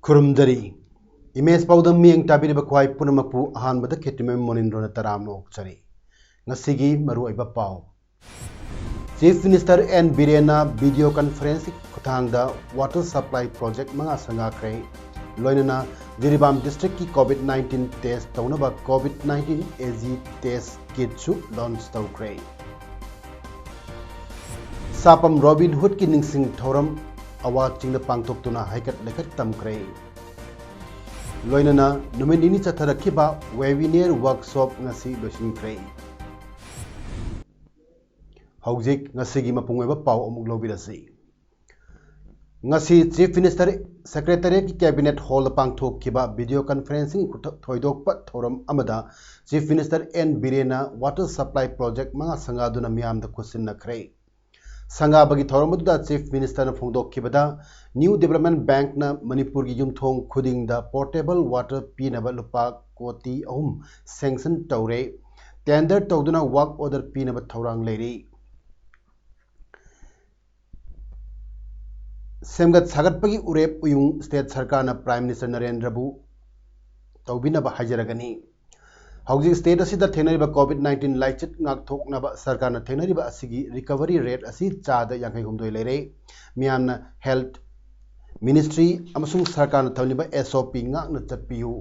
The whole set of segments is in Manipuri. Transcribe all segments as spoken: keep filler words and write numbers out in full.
ꯈꯨꯔꯨꯝꯖꯔꯤ꯫ ꯏꯃꯦꯖ ꯄꯥꯎꯗꯝ ꯃꯤꯠꯌꯦꯡ ꯇꯥꯕꯤꯔꯤꯕ ꯈ꯭ꯋꯥꯏ ꯄꯨꯝꯅꯃꯛꯄꯨ ꯑꯍꯥꯟꯕꯗ ꯈꯦꯇ꯭ꯔꯤꯃꯌꯨꯝ ꯃꯣꯅꯤꯟꯗ꯭ꯔꯣꯅ ꯇꯔꯥꯝꯅ ꯑꯣꯛꯆꯔꯤ꯫ ꯉꯁꯤꯒꯤ ꯃꯔꯨꯑꯣꯏꯕ ꯄꯥꯎ꯫ Chief Minister N ꯕꯤꯔꯦꯟꯅ video conference ꯈꯨꯠꯊꯥꯡꯗ water supply project ꯃꯉꯥ ꯁꯪꯒꯥꯈ꯭ꯔꯦ꯫ ꯂꯣꯏꯅꯅ ꯖꯤꯔꯤꯕꯥꯝ district ꯀꯤ COVID nineteen test ꯇꯧꯅꯕ COVID nineteen AG test kit ꯁꯨ launch ꯇꯧꯈ꯭ꯔꯦ꯫ ꯁꯥꯄꯝ Robin Hood ꯀꯤ ꯅꯤꯡꯁꯤꯡ ꯊꯧꯔꯝ ꯑꯋꯥ ꯆꯤꯡꯗ ꯄꯥꯡꯊꯣꯛꯇꯨꯅ ꯍꯩꯀꯠ ꯂꯩꯀꯠ ꯇꯝꯈ꯭ꯔꯦ꯫ ꯂꯣꯏꯅꯅ ꯅꯨꯃꯤꯠ ꯅꯤꯅꯤ ꯆꯠꯊꯔꯛꯈꯤꯕ webinar workshop ꯉꯁꯤ ꯂꯣꯏꯁꯤꯟꯈ꯭ꯔꯦ꯫ ꯍꯧꯖꯤꯛ ꯉꯁꯤꯒꯤ ꯃꯄꯨꯡ ꯑꯣꯏꯕ ꯄꯥꯎ ꯑꯃꯨꯛ ꯂꯧꯕꯤꯔꯁꯤ꯫ ꯉꯁꯤ Chief Minister Secretariat ꯀꯤ Cabinet Hall ꯗ ꯄꯥꯡꯊꯣꯛꯈꯤꯕ video conferencing ꯊꯣꯏꯗꯣꯛꯄ ꯊꯧꯔꯝ ꯑꯃꯗ Chief Minister N ꯕꯤꯔꯦꯟꯅ water supply project ꯃꯉꯥ ꯁꯪꯒꯥꯗꯨꯅ ꯃꯤꯌꯥꯝꯗ ꯈꯨꯠꯁꯤꯟꯅꯈ꯭ꯔꯦ꯫ ꯁꯪꯒꯥꯕꯒꯤ ꯊꯧꯔꯝ ꯑꯗꯨꯗ Chief Minister ꯅ ꯐꯣꯡꯗꯣꯛꯈꯤꯕꯗ, New Development Bank ꯅ ꯃꯅꯤꯄꯨꯔꯒꯤ ꯌꯨꯝꯊꯣꯡ ꯈꯨꯗꯤꯡꯗ portable water ꯄꯤꯅꯕ ꯂꯨꯄꯥ ꯀꯣꯇꯤ ꯑꯍꯨꯝ sanction ꯇꯧꯔꯦ꯫ Tender ꯇꯧꯗꯨꯅ work order ꯄꯤꯅꯕ ꯊꯧꯔꯥꯡ ꯂꯩꯔꯤ꯫ ꯁꯦꯝꯒꯠ ꯁꯥꯒꯠꯄꯒꯤ ꯎꯔꯦꯞ ꯎꯌꯨꯡ state ꯁꯔꯀꯥꯔꯅ Prime Minister ꯅꯔꯦꯟꯗ꯭ꯔꯕꯨ ꯇꯧꯕꯤꯅꯕ ꯍꯥꯏꯖꯔꯒꯅꯤ꯫ ꯍꯧꯖꯤꯛ state ꯑꯁꯤꯗ ꯊꯦꯡꯅꯔꯤꯕ COVID nineteen ꯂꯥꯏꯆꯠ ꯉꯥꯛꯊꯣꯛꯅꯕ ꯁꯔꯀꯥꯔꯅ ꯊꯦꯡꯅꯔꯤꯕ ꯑꯁꯤꯒꯤ recovery rate ꯑꯁꯤ ꯆꯥꯗ ꯌꯥꯡꯈꯩ ꯍꯨꯝꯗꯣꯏ ꯂꯩꯔꯦ꯫ ꯃꯤꯌꯥꯝꯅ health ministry ꯑꯃꯁꯨꯡ ꯁꯔꯀꯥꯔꯅ ꯊꯝꯂꯤꯕ SOP ꯉꯥꯛꯅ ꯆꯠꯄꯤꯌꯨ꯫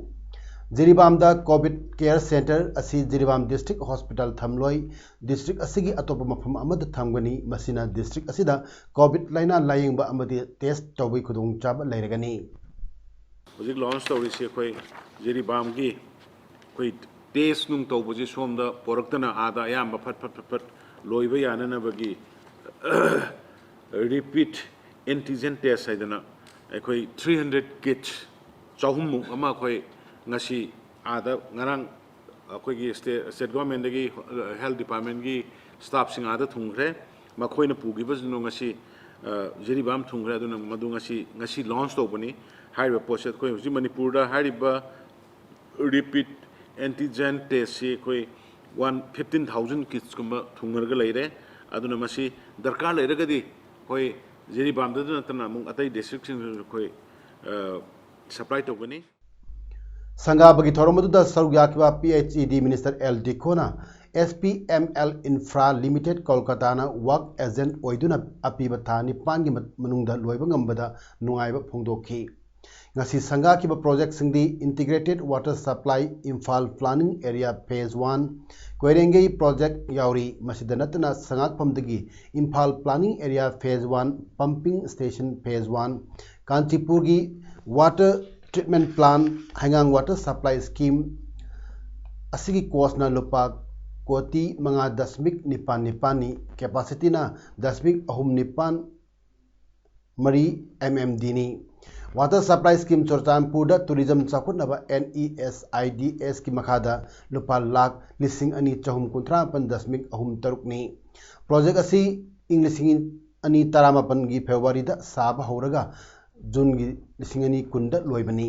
ꯖꯤꯔꯤꯕꯥꯝꯗ COVID care center ꯑꯁꯤ ꯖꯤꯔꯤꯕꯥꯝ district hospital ꯊꯝꯂꯣꯏ꯫ District ꯑꯁꯤꯒꯤ ꯑꯇꯣꯞꯄ ꯃꯐꯝ ꯑꯃꯗ ꯊꯝꯒꯅꯤ꯫ ꯃꯁꯤꯅ district ꯑꯁꯤꯗ COVID ꯂꯥꯏꯅꯥ ꯂꯥꯌꯦꯡꯕ ꯑꯃꯗꯤ test ꯇꯧꯕꯒꯤ ꯈꯨꯗꯣꯡꯆꯥꯕ ꯂꯩꯔꯒꯅꯤ꯫ ꯍꯧꯖꯤꯛ launch ꯇꯧꯔꯤꯁꯤ ꯑꯩꯈꯣꯏ ꯖꯤꯔꯤꯕꯥꯝꯒꯤ ꯑꯩꯈꯣꯏ test ꯅꯨꯡ ꯇꯧꯕꯁꯤ ꯁꯣꯝꯗ ꯄꯣꯔꯛꯇꯅ ꯑꯥꯗ ꯑꯌꯥꯝꯕ ꯐꯠ ꯐꯠ ꯐꯠ ꯐꯠ ꯂꯣꯏꯕ ꯌꯥꯅꯅꯕꯒꯤ repeat antigen test ꯍꯥꯏꯗꯅ ꯑꯩꯈꯣꯏ three hundred kits ꯆꯍꯨꯝꯃꯨꯛ ꯑꯃ ꯑꯩꯈꯣꯏ ꯉꯁꯤ ꯑꯥꯗ ꯉꯔꯥꯡ ꯑꯩꯈꯣꯏꯒꯤ state state governmentꯗꯒꯤ health departmentꯀꯤ staffꯁꯤꯡ ꯑꯥꯗ ꯊꯨꯡꯈ꯭ꯔꯦ꯫ ꯃꯈꯣꯏꯅ ꯄꯨꯈꯤꯕꯁꯤꯡꯗꯣ ꯉꯁꯤ ꯖꯤꯔꯤꯕꯥꯝ ꯊꯨꯡꯈ꯭ꯔꯦ꯫ ꯑꯗꯨꯅ ꯃꯗꯨ ꯉꯁꯤ ꯉꯁꯤ launch ꯇꯧꯕꯅꯤ꯫ ꯍꯥꯏꯔꯤꯕ ꯄꯣꯠꯁꯦ ꯑꯩꯈꯣꯏ ꯍꯧꯖꯤꯛ ꯃꯅꯤꯄꯨꯔꯗ ꯍꯥꯏꯔꯤꯕ rapid antigen testꯁꯤ ꯑꯩꯈꯣꯏ one fifteen thousand kitsꯀꯨꯝꯕ ꯊꯨꯡꯅꯔꯒ ꯂꯩꯔꯦ꯫ ꯑꯗꯨꯅ ꯃꯁꯤ ꯗꯔꯀꯥꯔ ꯂꯩꯔꯒꯗꯤ ꯑꯩꯈꯣꯏ ꯖꯤꯔꯤꯕꯥꯝꯗꯗ ꯅꯠꯇꯅ ꯑꯃꯨꯛ ꯑꯇꯩ districtꯁꯤꯡꯗꯁꯨ ꯑꯩꯈꯣꯏ supply ꯇꯧꯒꯅꯤ꯫ ꯁꯪꯒꯥꯕꯒꯤ ꯊꯧꯔꯝ ꯑꯗꯨꯗ ꯁꯔꯨꯛ ꯌꯥꯈꯤꯕ P H E D minister L Dikhona's P M L Infra Limited ꯀꯣꯜꯀꯇꯥꯅ work agent ꯑꯣꯏꯗꯨꯅ ꯑꯄꯤꯕ ꯊꯥ ꯅꯤꯄꯥꯟꯒꯤ ꯃꯅꯨꯡꯗ ꯂꯣꯏꯕ ꯉꯝꯕꯗ ꯅꯨꯡꯉꯥꯏꯕ ꯐꯣꯡꯗꯣꯛꯈꯤ꯫ ꯉꯁꯤ ꯁꯪꯒꯥꯈꯤꯕ projectꯁꯤꯡꯗꯤ Integrated Water Supply Imphal Planning Area Phase One, ꯀꯣꯏꯔꯦꯡꯒꯩ project ꯌꯥꯎꯔꯤ꯫ ꯃꯁꯤꯗ ꯅꯠꯇꯅ ꯁꯉꯥꯛꯐꯝꯗꯒꯤ Imphal Planning Area Phase One, Pumping Station Phase One, ꯀꯥꯟꯆꯤꯄꯨꯔꯒꯤ water treatment plant, ꯍꯩꯉꯥꯡ water supply scheme ꯑꯁꯤꯒꯤ costꯅ ꯂꯨꯄꯥ ꯀꯣꯇꯤ ꯃꯉꯥ ꯗꯁꯃꯤꯛ ꯅꯤꯄꯥꯟ ꯅꯤꯄꯥꯟꯅꯤ, capacityꯅ ꯗꯁꯃꯤꯛ ꯑꯍꯨꯝ ꯅꯤꯄꯥꯟ ꯃꯔꯤ M M Dꯅꯤ꯫ Water supply scheme ꯆꯨꯔꯆꯥꯟꯄꯨꯔꯗ tourism ꯆꯥꯎꯈꯠꯅꯕ NESIDSꯀꯤ ꯃꯈꯥꯗ ꯂꯨꯄꯥ ꯂꯥꯈ ꯂꯤꯁꯤꯡ ꯑꯅꯤ ꯆꯍꯨꯝ ꯀꯨꯟꯊ꯭ꯔꯥ ꯃꯥꯄꯟ ꯗꯁꯃꯤꯛ ꯑꯍꯨꯝ ꯇꯔꯨꯛꯅꯤ꯫ Project ꯑꯁꯤ ꯏꯪ ꯂꯤꯁꯤꯡ ꯑꯅꯤ ꯇꯔꯥꯃꯥꯄꯟꯒꯤ Februaryꯗ ꯁꯥꯕ ꯍꯧꯔꯒ Juneꯒꯤ ꯂꯤꯁꯤꯡ ꯑꯅꯤ ꯀꯨꯟꯗ ꯂꯣꯏꯕꯅꯤ꯫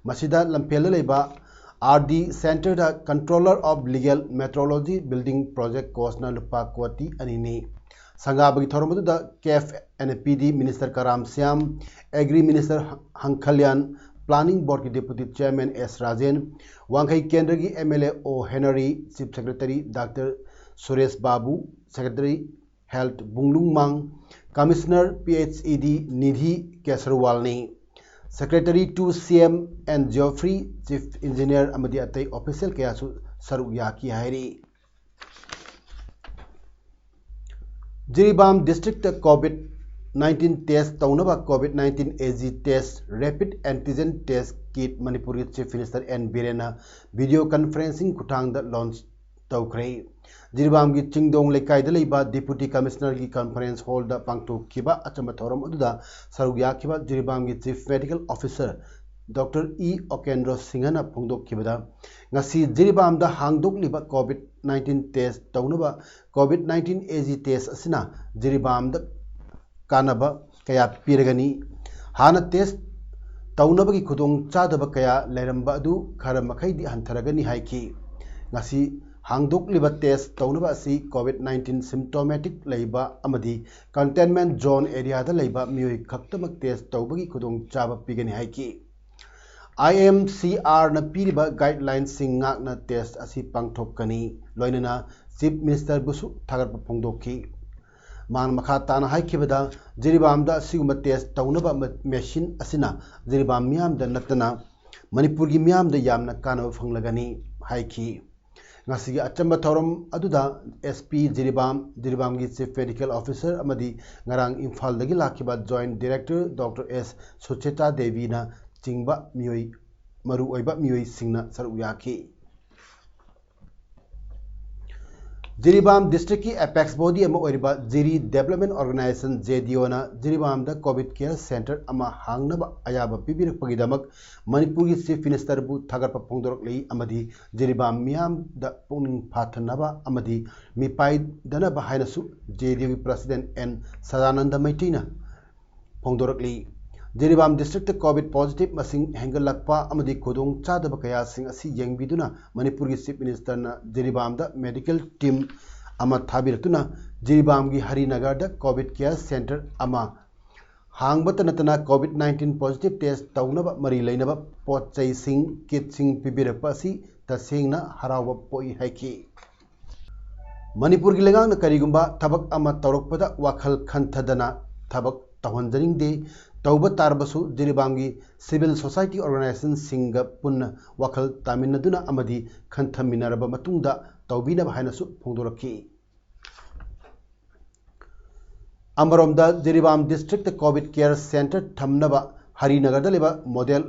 ꯃꯁꯤꯗ ꯂꯝꯐꯦꯜꯗ ꯂꯩꯕ R D Centreꯗ Controller of Legal Metrology Building Project costꯅ ꯂꯨꯄꯥ ꯀꯣꯇꯤ ꯑꯅꯤꯅꯤ꯫ ꯁꯪꯒꯥꯕꯒꯤ ꯊꯧꯔꯝ ꯑꯗꯨꯗ CAF and PD minister Karam Shyam, Agri minister ꯍꯪꯈꯜꯌꯥꯟ, Planning Boardꯀꯤ Deputy Chairman S Rajen, ꯋꯥꯡꯈꯩ ꯀꯦꯟꯗ꯭ꯔꯒꯤ MLA O Henry, Chief Secretary Doctor Suresh Babu, Secretary Health ꯕꯨꯡꯂꯨꯡꯃꯥꯡ, Commissioner PHED Nidhi ꯀꯦꯁꯔꯋꯥꯜꯅꯤ꯫ Secretary to CM and Geoffrey, Chief Engineer ꯑꯃꯗꯤ ꯑꯇꯩ official ꯀꯌꯥꯁꯨ ꯁꯔꯨꯛ ꯌꯥꯈꯤ ꯍꯥꯏꯔꯤ꯫ ꯖꯤꯔꯤꯕꯥꯝ districtꯇ COVID nineteen test ꯇꯧꯅꯕ COVID nineteen AG test, Rapid Antigen Test Kit ꯃꯅꯤꯄꯨꯔꯒꯤ Chief Minister N ꯕꯤꯔꯦꯟꯅ video conferencing ꯈꯨꯠꯊꯥꯡꯗ launch ꯇꯧꯈ꯭ꯔꯦ꯫ ꯖꯤꯔꯤꯕꯥꯝꯒꯤ ꯆꯤꯡꯗꯣꯡ ꯂꯩꯀꯥꯏꯗ ꯂꯩꯕ Deputy Commissionerꯒꯤ conference hallꯗ ꯄꯥꯡꯊꯣꯛꯈꯤꯕ ꯑꯆꯝꯕ ꯊꯧꯔꯝ ꯑꯗꯨꯗ ꯁꯔꯨꯛ ꯌꯥꯈꯤꯕ ꯖꯤꯔꯤꯕꯥꯝꯒꯤ Chief Medical Officer Doctor E ꯑꯣꯀꯦꯟꯗ꯭ꯔꯣ ꯁꯤꯡꯍꯅ ꯐꯣꯡꯗꯣꯛꯈꯤꯕꯗ, ꯉꯁꯤ ꯖꯤꯔꯤꯕꯥꯝꯗ ꯍꯥꯡꯗꯣꯛꯂꯤꯕ COVID nineteen test ꯇꯧꯅꯕ COVID nineteen AG test ꯑꯁꯤꯅ ꯖꯤꯔꯤꯕꯥꯝꯗ ꯀꯥꯟꯅꯕ ꯀꯌꯥ ꯄꯤꯔꯒꯅꯤ꯫ ꯍꯥꯟꯅ test ꯇꯧꯅꯕꯒꯤ ꯈꯨꯗꯣꯡꯆꯥꯗꯕ ꯀꯌꯥ ꯂꯩꯔꯝꯕ ꯑꯗꯨ ꯈꯔ ꯃꯈꯩꯗꯤ ꯍꯟꯊꯔꯒꯅꯤ ꯍꯥꯏꯈꯤ꯫ ꯉꯁꯤ ꯍꯥꯡꯗꯣꯛꯂꯤꯕ test ꯇꯧꯅꯕ ꯑꯁꯤ COVID nineteen symptomatic ꯂꯩꯕ ꯑꯃꯗꯤ containment zone areaꯗ ꯂꯩꯕ ꯃꯤꯑꯣꯏ ꯈꯛꯇꯃꯛ test ꯇꯧꯕꯒꯤ ꯈꯨꯗꯣꯡꯆꯥꯕ ꯄꯤꯒꯅꯤ ꯍꯥꯏꯈꯤ꯫ IMCRꯅ ꯄꯤꯔꯤꯕ guidelineꯁꯤꯡ ꯉꯥꯛꯅ test ꯑꯁꯤ ꯄꯥꯡꯊꯣꯛꯀꯅꯤ꯫ ꯂꯣꯏꯅꯅ Chief Ministerꯕꯨꯁꯨ ꯊꯥꯒꯠꯄ ꯐꯣꯡꯗꯣꯛꯈꯤ꯫ ꯃꯥꯅ ꯃꯈꯥ ꯇꯥꯅ ꯍꯥꯏꯈꯤꯕꯗ, ꯖꯤꯔꯤꯕꯥꯝꯗ ꯑꯁꯤꯒꯨꯝꯕ test ꯇꯧꯅꯕ ꯃ-, machine ꯑꯁꯤꯅ ꯖꯤꯔꯤꯕꯥꯝ ꯃꯤꯌꯥꯝꯗ ꯅꯠꯇꯅ ꯃꯅꯤꯄꯨꯔꯒꯤ ꯃꯤꯌꯥꯝꯗ ꯌꯥꯝꯅ ꯀꯥꯟꯅꯕ ꯐꯪꯂꯒꯅꯤ ꯍꯥꯏꯈꯤ꯫ ꯉꯁꯤꯒꯤ ꯑꯆꯝꯕ ꯊꯧꯔꯝ ꯑꯗꯨꯗ SP Jiribam, ꯖꯤꯔꯤꯕꯥꯝꯒꯤ Chief Medical Officer ꯑꯃꯗꯤ ꯉꯔꯥꯡ ꯏꯝꯐꯥꯜꯗꯒꯤ ꯂꯥꯛꯈꯤꯕ Joint Director Doctor S Sucheta ꯗꯦꯕꯤꯅ ꯆꯤꯡꯕ ꯃꯤꯑꯣꯏ, ꯃꯔꯨꯑꯣꯏꯕ ꯃꯤꯑꯣꯏꯁꯤꯡꯅ ꯁꯔꯨꯛ ꯌꯥꯈꯤ꯫ ꯖꯤꯔꯤꯕꯥꯝ districtꯀꯤ apex body ꯑꯃ ꯑꯣꯏꯔꯤꯕ ꯖꯤꯔꯤ Development Organisation, JDOꯅ ꯖꯤꯔꯤꯕꯥꯝꯗ COVID care center ꯑꯃ ꯍꯥꯡꯅꯕ ꯑꯌꯥꯕ ꯄꯤꯕꯤꯔꯛꯄꯒꯤꯗꯃꯛ ꯃꯅꯤꯄꯨꯔꯒꯤ Chief Ministerꯕꯨ ꯊꯥꯒꯠꯄ ꯐꯣꯡꯗꯣꯔꯛꯂꯤ ꯑꯃꯗꯤ ꯖꯤꯔꯤꯕꯥꯝ ꯃꯤꯌꯥꯝꯗ ꯄꯨꯛꯅꯤꯡ ꯐꯥꯊꯅꯕ ꯑꯃꯗꯤ ꯃꯤꯄꯥꯏꯗꯅꯕ ꯍꯥꯏꯅꯁꯨ JDOꯒꯤ President N Sadananda ꯃꯩꯇꯩꯅ ꯐꯣꯡꯗꯣꯔꯛꯂꯤ꯫ Jiribam districtꯇ COVID positive ꯃꯁꯤꯡ ꯍꯦꯟꯒꯠꯂꯛꯄ ꯑꯃꯗꯤ ꯈꯨꯗꯣꯡꯆꯥꯗꯕ ꯀꯌꯥꯁꯤꯡ ꯑꯁꯤ ꯌꯦꯡꯕꯤꯗꯨꯅ ꯃꯅꯤꯄꯨꯔꯒꯤ Chief Ministerꯅ ꯖꯤꯔꯤꯕꯥꯝꯗ medical team ꯑꯃ ꯊꯥꯕꯤꯔꯛꯇꯨꯅ ꯖꯤꯔꯤꯕꯥꯝꯒꯤ ꯍꯔꯤꯅꯒꯔꯗ COVID care center ꯑꯃ ꯍꯥꯡꯕꯇ ꯅꯠꯇꯅ COVID nineteen positive test ꯇꯧꯅꯕ ꯃꯔꯤ ꯂꯩꯅꯕ ꯄꯣꯠ ꯆꯩꯁꯤꯡ, kitꯁꯤꯡ ꯄꯤꯕꯤꯔꯛꯄ ꯑꯁꯤ ꯇꯁꯦꯡꯅ ꯍꯔꯥꯎꯕ ꯄꯣꯛꯏ ꯍꯥꯏꯈꯤ꯫ ꯃꯅꯤꯄꯨꯔꯒꯤ ꯂꯩꯉꯥꯛꯅ ꯀꯔꯤꯒꯨꯝꯕ ꯊꯕꯛ ꯑꯃ ꯇꯧꯔꯛꯄꯗ ꯋꯥꯈꯜ ꯈꯟꯊꯗꯅ ꯊꯕꯛ ꯇꯧꯍꯟꯖꯅꯤꯡꯗꯦ꯫ ꯇꯧꯕ ꯇꯥꯔꯕꯁꯨ ꯖꯤꯔꯤꯕꯥꯝꯒꯤ civil society organizationꯁꯤꯡꯒ ꯄꯨꯟꯅ ꯋꯥꯈꯜ ꯇꯥꯃꯤꯟꯅꯗꯨꯅ ꯑꯃꯗꯤ ꯈꯟꯊꯃꯤꯟꯅꯔꯕ ꯃꯇꯨꯡꯗ ꯇꯧꯕꯤꯅꯕ ꯍꯥꯏꯅꯁꯨ ꯐꯣꯡꯗꯣꯔꯛꯈꯤ꯫ ꯑꯃꯔꯣꯝꯗ ꯖꯤꯔꯤꯕꯥꯝ districtꯇ COVID care center ꯊꯝꯅꯕ ꯍꯔꯤꯅꯒꯔꯗ ꯂꯩꯕ model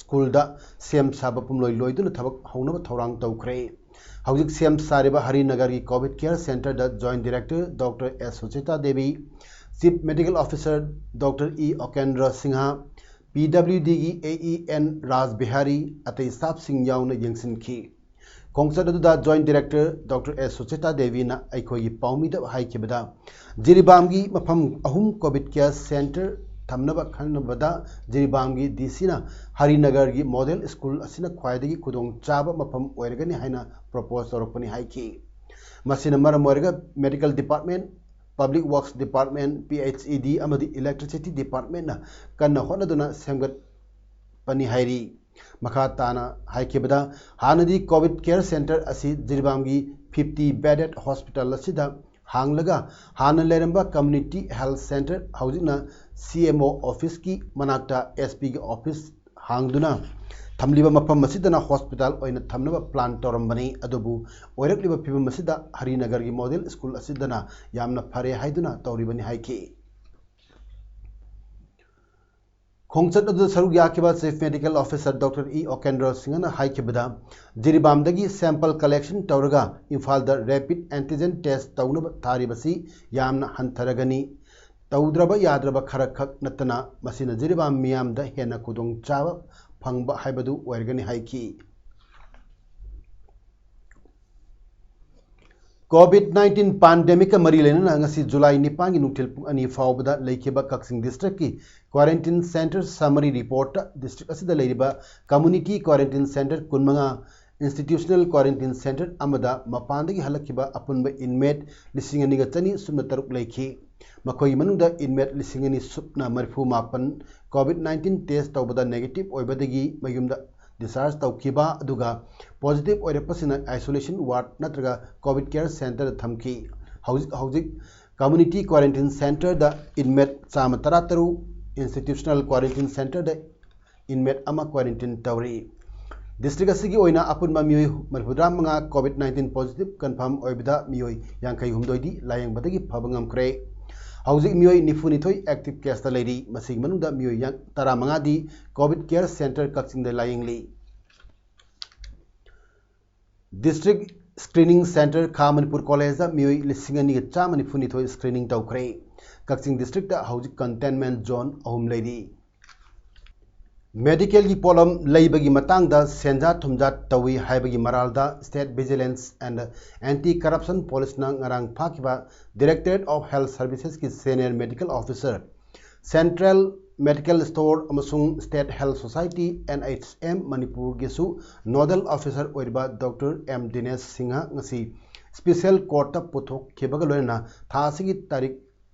ꯁ꯭ꯀꯨꯜꯗ ꯁꯦꯝ ꯁꯥꯕ ꯄꯨꯝꯂꯣꯏ ꯂꯣꯏꯗꯨꯅ ꯊꯕꯛ ꯍꯧꯅꯕ ꯊꯧꯔꯥꯡ ꯇꯧꯈ꯭ꯔꯦ꯫ ꯍꯧꯖꯤꯛ ꯁꯦꯝ ꯁꯥꯔꯤꯕ ꯍꯔꯤꯅꯒꯔꯒꯤ ꯀꯣꯚꯤꯗ ꯀꯦꯌꯔ ꯁꯦꯟꯇꯔꯗ joint director doctor S Sucheta Devi, chief medical officer doctor E Okendra Singh, P W ꯗꯤꯒꯤ A E N Raj Bihari, ꯑꯇꯩ ꯁ꯭ꯇꯥꯐꯁꯤꯡ ꯌꯥꯎꯅ ꯌꯦꯡꯁꯤꯟꯈꯤ꯫ ꯈꯣꯡꯆꯠ ꯑꯗꯨꯗ joint director doctor S Sucheta ꯗꯦꯕꯤꯅ ꯑꯩꯈꯣꯏꯒꯤ ꯄꯥꯎꯃꯤꯗ ꯍꯥꯏꯈꯤꯕꯗ, ꯖꯤꯔꯤꯕꯥꯝꯒꯤ ꯃꯐꯝ ꯑꯍꯨꯝ ꯀꯣꯚꯤꯗ ꯀꯦꯌꯔ ꯁꯦꯟꯇꯔ ꯊꯝꯅꯕ ꯈꯟꯅꯕꯗ ꯖꯤꯔꯤꯕꯥꯝꯒꯤ ꯗꯤ ꯁꯤꯅ ꯍꯔꯤꯅꯒꯔꯒꯤ ꯃꯣꯗꯦꯜ ꯁ꯭ꯀꯨꯜ ꯑꯁꯤꯅ ꯈ꯭ꯋꯥꯏꯗꯒꯤ ꯈꯨꯗꯣꯡꯆꯥꯕ ꯃꯐꯝ ꯑꯣꯏꯔꯒꯅꯤ ꯍꯥꯏꯅ ꯄ꯭ꯔꯣꯄꯣꯖ ꯇꯧꯔꯛꯄꯅꯤ ꯍꯥꯏꯈꯤ꯫ ꯃꯁꯤꯅ ꯃꯔꯝ ꯑꯣꯏꯔꯒ medical department, public works department, P H E D ꯑꯃꯗꯤ ꯏꯂꯦꯛꯇ꯭ꯔꯤꯁꯤꯇꯤ ꯗꯤꯄꯥꯔꯠꯃꯦꯟꯅ ꯀꯟꯅ ꯍꯣꯠꯅꯗꯨꯅ ꯁꯦꯝꯒꯠꯄꯅꯤ ꯍꯥꯏꯔꯤ꯫ ꯃꯈꯥ ꯇꯥꯅ ꯍꯥꯏꯈꯤꯕꯗ, ꯍꯥꯟꯅꯗꯤ ꯀꯣꯚꯤꯗ ꯀꯦꯌꯔ ꯁꯦꯟꯇꯔ ꯑꯁꯤ ꯖꯤꯔꯤꯕꯥꯝꯒꯤ ꯐꯤꯐꯇꯤ ꯕꯦꯗꯦꯗ ꯍꯣꯁꯄꯤꯇꯥꯜ ꯑꯁꯤꯗ ꯍꯥꯡꯂꯒ ꯍꯥꯟꯅ ꯂꯩꯔꯝꯕ ꯀꯝꯃ꯭ꯌꯨꯅꯤꯇꯤ ꯍꯦꯜꯊ ꯁꯦꯟꯇꯔ, ꯍꯧꯖꯤꯛꯅ ꯁꯤ ꯑꯦꯝ ꯑꯣ ꯑꯣꯐꯤꯁꯀꯤ ꯃꯅꯥꯛꯇ ꯑꯦꯁ ꯄꯤꯒꯤ ꯑꯣꯐꯤꯁ ꯍꯥꯡꯗꯨꯅ ꯊꯝꯂꯤꯕ ꯃꯐꯝ ꯑꯁꯤꯗꯅ ꯍꯣꯁꯄꯤꯇꯥꯜ ꯑꯣꯏꯅ ꯊꯝꯅꯕ ꯄ꯭ꯂꯥꯟ ꯇꯧꯔꯝꯕꯅꯤ꯫ ꯑꯗꯨꯕꯨ ꯑꯣꯏꯔꯛꯂꯤꯕ ꯐꯤꯕꯝ ꯑꯁꯤꯗ ꯍꯔꯤꯅꯒꯔꯒꯤ ꯃꯣꯗꯦꯜ ꯁ꯭ꯀꯨꯜ ꯑꯁꯤꯗꯅ ꯌꯥꯝꯅ ꯐꯔꯦ ꯍꯥꯏꯗꯨꯅ ꯇꯧꯔꯤꯕꯅꯤ ꯍꯥꯏꯈꯤ꯫ ꯈꯣꯡꯆꯠ ꯑꯗꯨꯗ ꯁꯔꯨꯛ ꯌꯥꯈꯤꯕ chief medical officer doctor E ꯑꯣꯀꯦꯟꯗ꯭ꯔ ꯁꯤꯡꯍꯅ ꯍꯥꯏꯈꯤꯕꯗ, ꯖꯤꯔꯤꯕꯥꯝꯗꯒꯤ ꯁꯦꯝꯄꯜ ꯀꯂꯦꯛꯁꯟ ꯇꯧꯔꯒ ꯏꯝꯐꯥꯜꯗ ꯔꯦꯄꯤꯗ ꯑꯦꯟꯇꯤꯖꯦꯟ ꯇꯦꯁ ꯇꯧꯅꯕ ꯊꯥꯔꯤꯕꯁꯤ ꯌꯥꯝꯅ ꯍꯟꯊꯔꯒꯅꯤ꯫ ꯇꯧꯗ꯭ꯔꯕ ꯌꯥꯗ꯭ꯔꯕ ꯈꯔ ꯈꯛ ꯅꯠꯇꯅ ꯃꯁꯤꯅ ꯖꯤꯔꯤꯕꯥꯝ ꯃꯤꯌꯥꯝꯗ ꯍꯦꯟꯅ ꯈꯨꯗꯣꯡꯆꯥꯕ ꯐꯪꯕ ꯍꯥꯏꯕꯗꯨ ꯑꯣꯏꯔꯒꯅꯤ ꯍꯥꯏꯈꯤ꯫ ꯀꯣꯚꯤꯗ ꯅꯥꯏꯟꯇꯤꯟ ꯄꯥꯟꯗꯦꯃꯤꯛꯀ ꯃꯔꯤ ꯂꯩꯅꯅ ꯉꯁꯤ ꯖꯨꯂꯥꯏ ꯅꯤꯄꯥꯟꯒꯤ ꯅꯨꯡꯊꯤꯜ ꯄꯨꯡ ꯑꯅꯤ ꯐꯥꯎꯕꯗ ꯂꯩꯈꯤꯕ ꯀꯛꯆꯤꯡ ꯗꯤꯁꯇ꯭ꯔꯤꯛꯀꯤ ꯀ꯭ꯋꯥꯔꯦꯟꯇꯤꯟ ꯁꯦꯟꯇꯔ ꯁꯃꯔꯤ ꯔꯤꯄꯣꯔꯠꯇ ꯗꯤꯁꯇ꯭ꯔꯤꯛ ꯑꯁꯤꯗ ꯂꯩꯔꯤꯕ ꯀꯝꯃ꯭ꯌꯨꯅꯤꯇꯤ ꯀ꯭ꯋꯥꯔꯦꯟꯇꯤꯟ ꯁꯦꯟꯇꯔ ꯀꯨꯟꯃꯉꯥ, ꯏꯟꯁꯇꯤꯇ꯭ꯌꯨꯁꯅꯦꯜ ꯀ꯭ꯋꯥꯔꯦꯟꯇꯤꯟ ꯁꯦꯟꯇꯔ ꯑꯃꯗ ꯃꯄꯥꯟꯗꯒꯤ ꯍꯜꯂꯛꯈꯤꯕ ꯑꯄꯨꯟꯕ ꯏꯟꯃꯦꯠ ꯂꯤꯁꯤꯡ ꯑꯅꯤꯒ ꯆꯅꯤ ꯁꯨꯞꯅ ꯇꯔꯨꯛ ꯂꯩꯈꯤ꯫ ꯃꯈꯣꯏꯒꯤ ꯃꯅꯨꯡꯗ ꯏꯟꯃꯦꯠ ꯂꯤꯁꯤꯡ ꯑꯅꯤ ꯁꯨꯞꯅ ꯃꯔꯤꯐꯨ ꯃꯥꯄꯟ ꯀꯣꯚꯤꯗ ꯅꯥꯏꯟꯇꯤꯟ ꯇꯦꯁ ꯇꯧꯕꯗ ꯅꯦꯒꯦꯇꯤꯚ ꯑꯣꯏꯕꯗꯒꯤ ꯃꯌꯨꯝꯗ ꯗꯤꯁꯆꯥꯔꯖ ꯇꯧꯈꯤꯕ, ꯑꯗꯨꯒ ꯄꯣꯖꯤꯇꯤꯚ ꯑꯣꯏꯔꯛꯄꯁꯤꯡꯅ ꯑꯥꯏꯁꯣꯂꯦꯁꯟ ꯋꯥꯔꯗ ꯅꯠꯇ꯭ꯔꯒ ꯀꯣꯚꯤꯗ ꯀꯦꯌꯔ ꯁꯦꯟꯇꯔꯗ ꯊꯝꯈꯤ꯫ ꯍꯧꯖꯤꯛ ꯍꯧꯖꯤꯛ ꯀꯝꯃ꯭ꯌꯨꯅꯤꯇꯤ ꯀ꯭ꯋꯥꯔꯦꯟꯇꯤꯟ ꯁꯦꯟꯇꯔꯗ ꯏꯟꯃꯦꯠ ꯆꯥꯝꯃ ꯇꯔꯥꯇꯔꯨꯛ, ꯏꯟꯁꯇꯤꯇ꯭ꯌꯨꯁꯅꯦꯜ ꯀ꯭ꯋꯥꯔꯦꯟꯇꯤꯟ ꯁꯦꯟꯇꯔꯗ ꯏꯟꯃꯦꯠ ꯑꯃ ꯀ꯭ꯋꯥꯔꯦꯟꯇꯤꯟ ꯇꯧꯔꯤ꯫ ꯗꯤꯁꯇ꯭ꯔꯤꯛ ꯑꯁꯤꯒꯤ ꯑꯣꯏꯅ ꯑꯄꯨꯟꯕ ꯃꯤꯑꯣꯏ ꯃꯔꯤꯐꯨꯇꯔꯥ ꯃꯉꯥ ꯀꯣꯚꯤꯗ ꯅꯥꯏꯟꯇꯤꯟ ꯄꯣꯖꯤꯇꯤꯚ ꯀꯟꯐꯥꯔꯝ ꯑꯣꯏꯕꯗ ꯃꯤꯑꯣꯏ ꯌꯥꯡꯈꯩ ꯍꯨꯝꯗꯣꯏꯗꯤ ꯂꯥꯌꯦꯡꯕꯗꯒꯤ ꯐꯕ ꯉꯝꯈ꯭ꯔꯦ꯫ ꯍꯧꯖꯤꯛ ꯃꯤꯑꯣꯏ ꯅꯤꯐꯨ ꯅꯤꯊꯣꯏ active caseꯇ ꯂꯩꯔꯤ꯫ ꯃꯁꯤꯒꯤ ꯃꯅꯨꯡꯗ ꯃꯤꯑꯣꯏ ꯌꯥꯡ- ꯇꯔꯥꯃꯉꯥꯗꯤ COVID care centre ꯀꯛꯆꯤꯡꯗ ꯂꯥꯌꯦꯡꯂꯤ꯫ District screening centre ꯈꯥ ꯃꯅꯤꯄꯨꯔ collegeꯇ ꯃꯤꯑꯣꯏ ꯂꯤꯁꯤꯡ ꯑꯅꯤꯒ ꯆꯥꯝꯃ ꯅꯤꯐꯨ ꯅꯤꯊꯣꯏ screening ꯇꯧꯈ꯭ꯔꯦ꯫ ꯀꯛꯆꯤꯡ districtꯇ ꯍꯧꯖꯤꯛ containment zone ꯑꯍꯨꯝ ꯂꯩꯔꯤ꯫ Medicalꯒꯤ ꯄꯣꯠꯂꯝ ꯂꯩꯕꯒꯤ ꯃꯇꯥꯡꯗ ꯁꯦꯟꯖꯥ ꯊꯨꯝꯖꯥ ꯇꯧꯏ ꯍꯥꯏꯕꯒꯤ ꯃꯔꯥꯜꯗ State Vigilance and Anti Corruption Policeꯅ ꯉꯔꯥꯡ ꯐꯥꯈꯤꯕ Directorate of Health Servicesꯀꯤ senior medical officer, Central Medical Store ꯑꯃꯁꯨꯡ State Health Society, NHM, ꯃꯅꯤꯄꯨꯔꯒꯤꯁꯨ nodal officer ꯑꯣꯏꯔꯤꯕ Doctor M ꯗꯤꯅꯦꯁ ꯁꯤꯡꯍ ꯉꯁꯤ special courtꯇ ꯄꯨꯊꯣꯛꯈꯤꯕꯒ ꯂꯣꯏꯅꯅ ꯊꯥ ꯑꯁꯤꯒꯤ ꯇꯥꯔꯤꯛ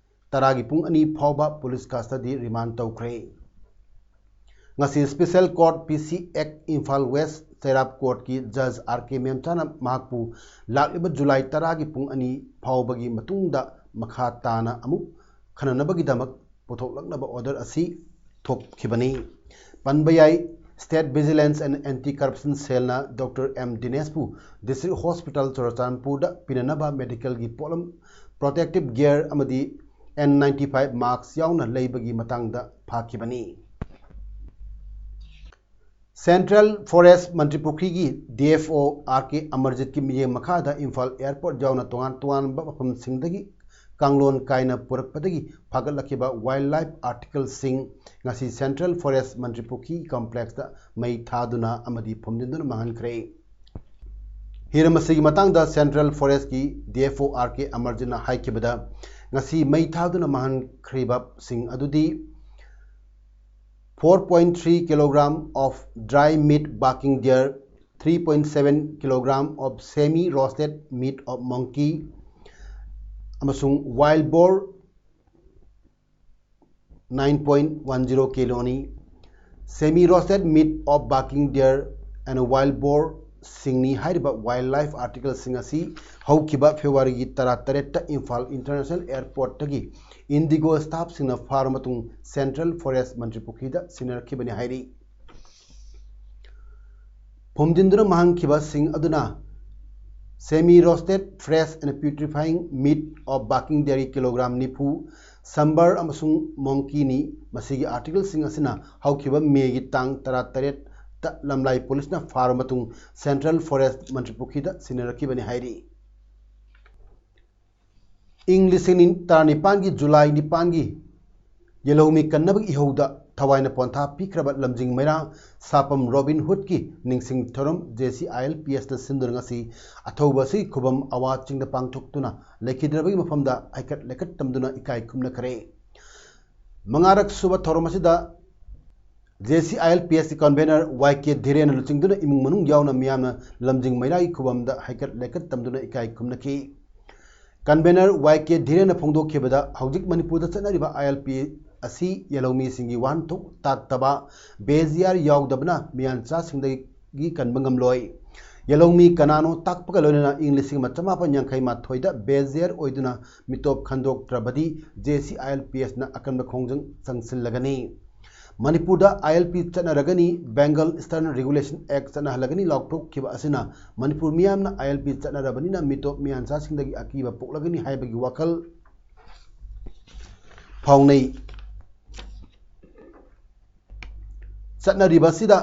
ꯇꯔꯥꯒꯤ ꯄꯨꯡ ꯑꯅꯤ ꯐꯥꯎꯕ police custody remand ꯇꯧꯈ꯭ꯔꯦ꯫ ꯉꯁꯤ special court, PC Act, Imphal West ꯆꯩꯔꯥꯞ courtꯀꯤ judge R K ꯃꯦꯝꯆꯥꯅ ꯃꯍꯥꯛꯄꯨ ꯂꯥꯛꯂꯤꯕ July ꯇꯔꯥꯒꯤ ꯄꯨꯡ ꯑꯅꯤ ꯐꯥꯎꯕꯒꯤ ꯃꯇꯨꯡꯗ ꯃꯈꯥ ꯇꯥꯅ ꯑꯃꯨꯛ ꯈꯟꯅꯅꯕꯒꯤꯗꯃꯛ ꯄꯨꯊꯣꯛꯂꯛꯅꯕ order ꯑꯁꯤ ꯊꯣꯛꯈꯤꯕꯅꯤ꯫ ꯄꯟꯕ ꯌꯥꯏ, State Vigilance and Anti Corruption Cellꯅ Doctor M ꯗꯤꯅꯦꯁꯄꯨ District Hospital ꯆꯨꯔꯆꯥꯟꯄꯨꯔꯗ ꯄꯤꯅꯅꯕ medicalꯒꯤ ꯄꯣꯠꯂꯝ, protective gear ꯑꯃꯗꯤ N ninety-five mask ꯌꯥꯎꯅ ꯂꯩꯕꯒꯤ ꯃꯇꯥꯡꯗ ꯐꯥꯈꯤꯕꯅꯤ꯫ Central Forest ꯃꯟꯇ꯭ꯔꯤ ꯄꯨꯈ꯭ꯔꯤꯒꯤ DFO R K ꯑꯃꯔꯖꯤꯠꯀꯤ ꯃꯤꯠꯌꯦꯡ ꯃꯈꯥꯗ ꯏꯝꯐꯥꯜ airport ꯌꯥꯎꯅ ꯇꯣꯉꯥꯟ ꯇꯣꯉꯥꯟꯕ ꯃꯐꯝꯁꯤꯡꯗꯒꯤ ꯀꯥꯡꯂꯣꯟ ꯀꯥꯏꯅ ꯄꯨꯔꯛꯄꯗꯒꯤ ꯐꯥꯒꯠꯂꯛꯈꯤꯕ wildlife articleꯁꯤꯡ ꯉꯁꯤ Central Forest ꯃꯟꯇ꯭ꯔꯤ ꯄꯨꯈ꯭ꯔꯤ complexꯇ ꯃꯩ ꯊꯥꯗꯨꯅ ꯑꯃꯗꯤ ꯐꯨꯝꯖꯤꯟꯗꯨꯅ ꯃꯥꯡꯍꯟꯈ꯭ꯔꯦ꯫ ꯍꯤꯔꯝ ꯑꯁꯤꯒꯤ ꯃꯇꯥꯡꯗ Central Forestꯀꯤ DFO R K ꯑꯃꯔꯖꯤꯠꯅ ꯍꯥꯏꯈꯤꯕꯗ, ꯉꯁꯤ ꯃꯩ ꯊꯥꯗꯨꯅ ꯃꯥꯡꯍꯟꯈ꯭ꯔꯤꯕꯁꯤꯡ ꯑꯗꯨꯗꯤ four point three kilogram of dry meat barking deer, three point seven kilogram of semi roasted meat of monkey ꯑꯃꯁꯨꯡ wild boar nine point one zero kilo ꯅꯤ꯫ Semi roasted meat of barking deer and wild boar ꯁꯤꯡꯅꯤ꯫ ꯍꯥꯏꯔꯤꯕ wildlife articleꯁꯤꯡ ꯑꯁꯤ ꯍꯧꯈꯤꯕ Februaryꯒꯤ ꯇꯔꯥꯇꯔꯦꯠꯇ ꯏꯝꯐꯥꯜ International Airportꯇꯒꯤ IndiGo staffꯁꯤꯡꯅ ꯐꯥꯔꯕ ꯃꯇꯨꯡ Central Forest ꯃꯟꯇ꯭ꯔꯤ ꯄꯨꯈ꯭ꯔꯤꯗ ꯁꯤꯟꯅꯔꯛꯈꯤꯕꯅꯤ ꯍꯥꯏꯔꯤ꯫ ꯐꯨꯝꯖꯤꯟꯗꯨꯅ ꯃꯥꯡꯍꯟꯈꯤꯕꯁꯤꯡ ꯑꯗꯨꯅ Semi roasted, fresh and putrefying meat of barking dairy kilogram ꯅꯤꯐꯨ, ꯁꯝꯕꯔ ꯑꯃꯁꯨꯡ ꯃꯣꯡꯀꯤꯅꯤ꯫ ꯃꯁꯤꯒꯤ ꯑꯥꯔꯇꯤꯀꯜꯁꯤꯡ ꯑꯁꯤꯅ ꯍꯧꯈꯤꯕ ꯃꯦꯒꯤ ꯇꯥꯡ ꯇꯔꯥꯇꯔꯦꯠꯇ ꯂꯝꯂꯥꯏ ꯄꯨꯂꯤꯁꯅ ꯐꯥꯔꯕ ꯃꯇꯨꯡ ꯁꯦꯟꯇ꯭ꯔꯦꯜ ꯐꯣꯔꯦꯁ ꯃꯟꯇ꯭ꯔꯤꯄꯨꯈ꯭ꯔꯤꯗ ꯁꯤꯟꯅꯔꯛꯈꯤꯕꯅꯤ ꯍꯥꯏꯔꯤ꯫ ꯏꯪ ꯂꯤꯁꯤꯡ ꯇꯔꯥꯅꯤꯄꯥꯟꯒꯤ ꯖꯨꯂꯥꯏ ꯅꯤꯄꯥꯟꯒꯤ ꯌꯦꯜꯍꯧꯃꯤ ꯀꯟꯅꯕꯒꯤ ꯏꯍꯧꯗ ꯊꯋꯥꯏꯅ ꯄꯣꯟꯊꯥ ꯄꯤꯈ꯭ꯔꯕ ꯂꯝꯖꯤꯡ ꯃꯩꯔꯥ ꯁꯥꯄꯝ ꯔꯣꯕꯤꯟ ꯍꯨꯗꯀꯤ ꯅꯤꯡꯁꯤꯡ ꯊꯧꯔꯝ ꯖꯦ ꯁꯤ ꯑꯥꯏ ꯑꯦꯜ ꯄꯤ ꯑꯦꯁꯅ ꯁꯤꯟꯗꯨꯅ ꯉꯁꯤ ꯑꯊꯧꯕ ꯑꯁꯤ ꯈꯨꯕꯝ ꯑꯋꯥ ꯆꯤꯡꯗ ꯄꯥꯡꯊꯣꯛꯇꯨꯅ ꯂꯩꯈꯤꯗ꯭ꯔꯕꯒꯤ ꯃꯐꯝꯗ ꯍꯩꯀꯠ ꯂꯩꯀꯠ ꯇꯝꯗꯨꯅ ꯏꯀꯥꯏ ꯈꯨꯝꯅꯈ꯭ꯔꯦ꯫ ꯃꯉꯥꯔꯛ ꯁꯨꯕ ꯊꯧꯔꯝ ꯑꯁꯤꯗ J C I L P ꯑꯦꯁꯀꯤ convener ꯋꯥꯏ ꯀꯦ ꯙꯤꯔꯦꯟꯅ ꯂꯨꯆꯤꯡꯗꯨꯅ ꯏꯃꯨꯡ ꯃꯅꯨꯡ ꯌꯥꯎꯅ ꯃꯤꯌꯥꯝꯅ ꯂꯝꯖꯤꯡ ꯃꯩꯔꯥꯒꯤ ꯈꯨꯕꯝꯗ ꯍꯩꯀꯠ ꯂꯩꯀꯠ ꯇꯝꯗꯨꯅ ꯏꯀꯥꯏ ꯈꯨꯝꯅꯈꯤ꯫ ꯀꯟꯚꯦꯅꯔ ꯋꯥꯏ ꯀꯦ ꯙꯤꯔꯦꯟꯅ ꯐꯣꯡꯗꯣꯛꯈꯤꯕꯗ, ꯍꯧꯖꯤꯛ ꯃꯅꯤꯄꯨꯔꯗ ꯆꯠꯅꯔꯤꯕ ꯑꯥꯏ ꯑꯦꯜ ꯄꯤ ꯑꯁꯤ ꯌꯦꯜꯍꯧꯃꯤꯁꯤꯡꯒꯤ ꯋꯥꯍꯟꯊꯣꯛ ꯇꯥꯛꯇꯕ, ꯕꯦꯖꯤꯌꯥꯔ ꯌꯥꯎꯗꯕꯅ ꯃꯤꯌꯥꯟꯆꯥꯁꯤꯡꯗꯒꯤ ꯀꯟꯕ ꯉꯝꯂꯣꯏ꯫ ꯌꯦꯜꯍꯧꯃꯤ ꯀꯅꯥꯅꯣ ꯇꯥꯛꯄꯒ ꯂꯣꯏꯅꯅ ꯏꯪ ꯂꯤꯁꯤꯡ ꯑꯃ ꯆꯃꯥꯄꯟ ꯌꯥꯡꯈꯩ ꯃꯥꯊꯣꯏꯗ ꯕꯦꯖꯤꯌꯥꯔ ꯑꯣꯏꯗꯨꯅ ꯃꯤꯇꯣꯞ ꯈꯟꯗꯣꯛꯇ꯭ꯔꯕꯗꯤ ꯖꯦ ꯁꯤ ꯑꯥꯏ ꯑꯦꯜ ꯄꯤ ꯑꯦꯁꯅ ꯑꯀꯟꯕ ꯈꯣꯡꯖꯪ ꯆꯪꯁꯤꯜꯂꯒꯅꯤ꯫ ꯃꯅꯤꯄꯨꯔꯗ ꯑꯥꯏ ꯑꯦꯜ ꯄꯤ ꯆꯠꯅꯔꯒꯅꯤ, ꯕꯦꯡꯒꯜ ꯏꯁꯇꯔꯟ ꯔꯤꯒꯨꯂꯦꯁꯟ ꯑꯦꯛ ꯆꯠꯅꯍꯜꯂꯒꯅꯤ ꯂꯥꯎꯊꯣꯛꯈꯤꯕ ꯑꯁꯤꯅ ꯃꯅꯤꯄꯨꯔ ꯃꯤꯌꯥꯝꯅ ꯑꯥꯏ ꯑꯦꯜ ꯄꯤ ꯆꯠꯅꯔꯕꯅꯤꯅ ꯃꯤꯇꯣꯞ ꯃꯤꯌꯥꯟꯆꯥꯁꯤꯡꯗꯒꯤ ꯑꯀꯤꯕ ꯄꯣꯛꯂꯒꯅꯤ ꯍꯥꯏꯕꯒꯤ ꯋꯥꯈꯜ ꯐꯥꯎꯅꯩ꯫ ꯆꯠꯅꯔꯤꯕ ꯑꯁꯤꯗ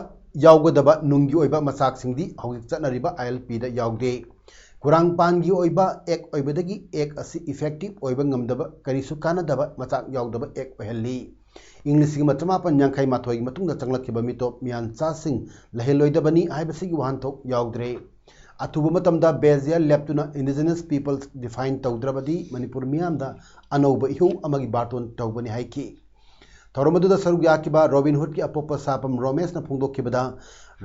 ꯌꯥꯎꯒꯗꯕ ꯅꯨꯡꯒꯤ ꯑꯣꯏꯕ ꯃꯆꯥꯛꯁꯤꯡꯗꯤ ꯍꯧꯖꯤꯛ ꯆꯠꯅꯔꯤꯕ ꯑꯥꯏ ꯑꯦꯜ ꯄꯤꯗ ꯌꯥꯎꯗꯦ꯫ ꯀꯨꯔꯥꯡꯄꯥꯟꯒꯤ ꯑꯣꯏꯕ ꯑꯦꯛ ꯑꯣꯏꯕꯗꯒꯤ ꯑꯦꯛ ꯑꯁꯤ ꯏꯐꯦꯛꯇꯤꯚ ꯑꯣꯏꯕ ꯉꯝꯗꯕ, ꯀꯔꯤꯁꯨ ꯀꯥꯟꯅꯗꯕ ꯃꯆꯥꯛ ꯌꯥꯎꯗꯕ ꯑꯦꯛ ꯑꯣꯏꯍꯜꯂꯤ꯫ ꯏꯪ ꯂꯤꯁꯤꯡ ꯑꯃ ꯆꯃꯥꯄꯟ ꯌꯥꯡꯈꯩ ꯃꯥꯊꯣꯏꯒꯤ ꯃꯇꯨꯡꯗ ꯆꯪꯂꯛꯈꯤꯕ ꯃꯤꯇꯣꯞ ꯃꯤꯌꯥꯟꯆꯥꯁꯤꯡ ꯂꯩꯍꯜꯂꯣꯏꯗꯕꯅꯤ ꯍꯥꯏꯕꯁꯤꯒꯤ ꯋꯥꯍꯟꯊꯣꯛ ꯌꯥꯎꯗ꯭ꯔꯦ꯫ ꯑꯊꯨꯕ ꯃꯇꯝꯗ ꯕꯦꯖꯤꯌꯥ ꯂꯦꯞꯇꯨꯅ indigenous peoples define ꯇꯧꯗ꯭ꯔꯕꯗꯤ ꯃꯅꯤꯄꯨꯔ ꯃꯤꯌꯥꯝꯗ ꯑꯅꯧꯕ ꯏꯍꯧ ꯑꯃꯒꯤ ꯕꯥꯔꯇꯣꯟ ꯇꯧꯒꯅꯤ ꯍꯥꯏꯈꯤ꯫ ꯊꯧꯔꯝ ꯑꯗꯨꯗ ꯁꯔꯨꯛ ꯌꯥꯈꯤꯕ ꯔꯣꯕꯤꯟ ꯍꯨꯗꯀꯤ ꯑꯄꯣꯛꯄ ꯁꯥꯄꯝ ꯔꯣꯃꯦꯁꯅ ꯐꯣꯡꯗꯣꯛꯈꯤꯕꯗ,